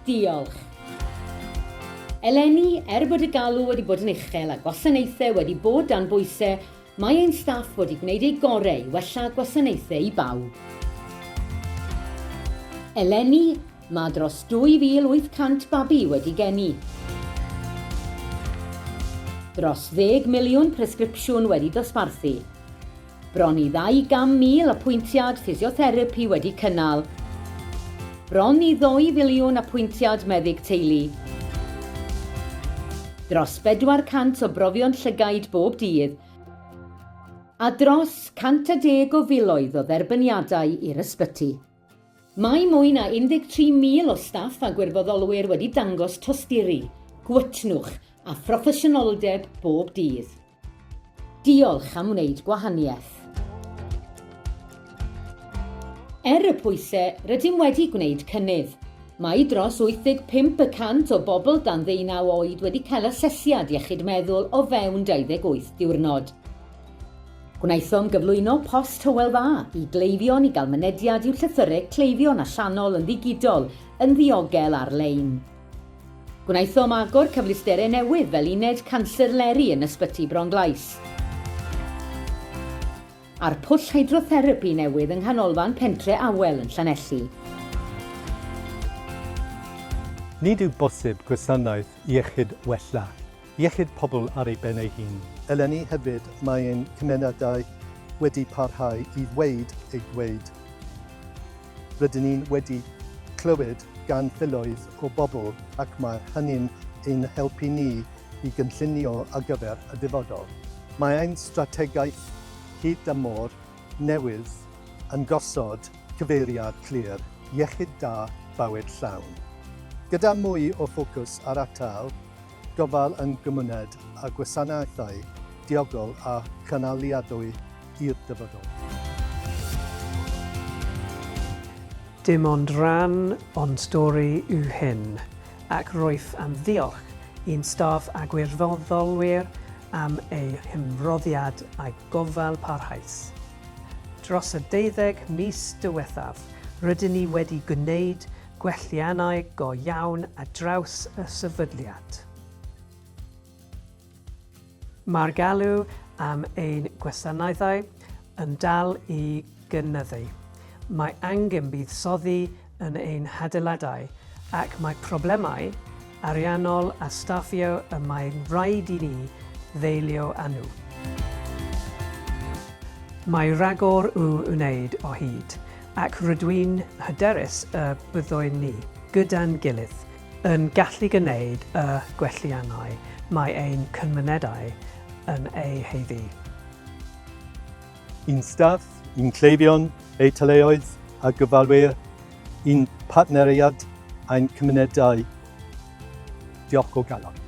Diolch. Eleni, er bod y galw wedi bod yn uchel a gwasanaethau wedi bod dan bwysau, mae ein staff wedi gwneud eu gorau i wella gwasanaethau i bawb. Eleni, mae dros 2,800 babi wedi geni. Dros ddeg miliwn presgripsiwn wedi dosbarthu. Bron i 200,000 apwyntiad ffisiotherapi wedi cynnal. Bron i ddou filiwn apwyntiad meddyg teulu. Dros 400 o brofion llygaid bob dydd, a dros 110 o filoedd o dderbyniadau i'r ysbyty. Mae mwy na 13,000 o staff a gwirfoddolwyr wedi dangos tosturi, gwytnwch a phroffesiynoldeb bob dydd. Diolch am wneud gwahaniaeth. Er y pwysau, rydym wedi gwneud cynnydd. Mae dros 85 y cant o bobl dan ddeunaw oed wedi cael asesiad iechyd meddwl o fewn 28 diwrnod. Gwnaethom gyflwyno Post Hywel Dda i gleifion i gael mynediad i'w llythyrau cleifion allanol yn ddigidol yn ddiogel ar-lein. Gwnaethom agor cyfleusterau newydd fel uned canser Leri yn Ysbyty Bronglais a'r pwll hydrotherapi newydd yng Nghanolfan Pentre Awel yn Llanelli. Nid yw bosib gwasanaeth iechyd wella iechyd pobl ar ei ben ei hun. Eleni hefyd mae ein cymunedau wedi parhau i ddweud eu dweud. Rydyn ni'n wedi clywed gan filoedd o bobl ac mae hynny'n ein helpu ni i gynllunio ar gyfer y dyfodol. Mae ein strategaeth hyd dymor newydd yn gosod cyfeiriad clir, iechyd da, bywyd llawn. Gyda mwy o ffocws ar atal, gofal yn gymuned a gwasanaethau diogel a chynaliadwy i'r dyfodol. Dim ond rhan o'n stori yw hyn, ac rwyf am ddiolch i'n staff a gwirfoddolwyr am eu hymroddiad a'u gofal parhaus. Dros y deuddeg mis diwethaf, rydyn ni wedi gwneud gwelliannau go iawn ar draws y sefydliad. Mae'r galw am ein gwasanaethau yn dal i gynyddu. Mae angen buddsoddi yn ein hadeiladau ac mae problemau ariannol a staffio y mae'n rhaid i ni ddelio â nhw. Mae rhagor i'w wneud o hyd, ac rydw i'n hyderus y byddwn ni, gyda'n gilydd, yn gallu gwneud y gwelliannau mae ein cymunedau yn eu haeddu. I'n staff, i'n cleifion, eu teuluoedd a gofalwyr, i'n partneriaid a'n cymunedau, diolch o galon.